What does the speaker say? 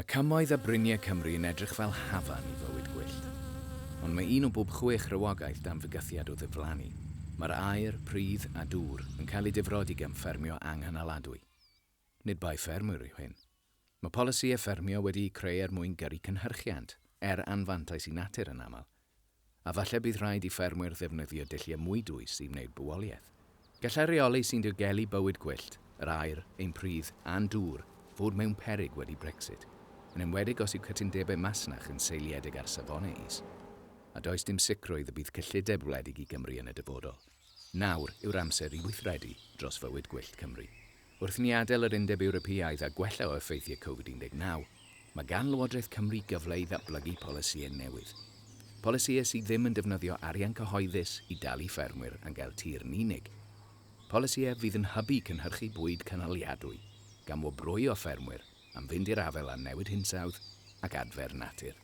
Mae cymoedd a bryniau Cymru yn edrych fel hafan i fywyd gwyllt. Ond mae un o bob chwech rhywogaeth dan fygythiad o ddiflannu. Mae'r aer, pridd a dŵr yn cael eu difrodi gan ffermio anghynaladwy. Nid bai ffermwyr yw hyn. Mae polisïau ffermio wedi'u creu er mwyn gyrru cynhyrchiant, er anfantais i natur yn aml. A falle bydd rhaid i ffermwyr ddefnyddio dulliau mwy dwys i wneud bywoliaeth. Gallai rheoli sy'n diogelu bywyd gwyllt, yr aer, ein pridd a'n dŵr fod mewn peryg wedi Brexit, yn enwedig os yw cytundebau masnach yn seiliedig ar safonau is. A does dim sicrwydd y bydd cyllideb wledig i Gymru yn y dyfodol. Nawr yw'r amser i weithredu dros fywyd gwyllt Cymru. Wrth ni adael yr Undeb Ewropeaidd a gwella o effeithiau Covid-19, mae gan Lywodraeth Cymru gyfle i ddatblygu polisïau newydd. Polisïau sydd ddim yn defnyddio arian cyhoeddus i dalu ffermwyr am gael tir yn unig. Polisïau fydd yn hybu cynhyrchu bwyd cynaliadwy, gan wobrwyo ffermwyr am fynd i'r afael â newid hinsawdd ac adfer natur.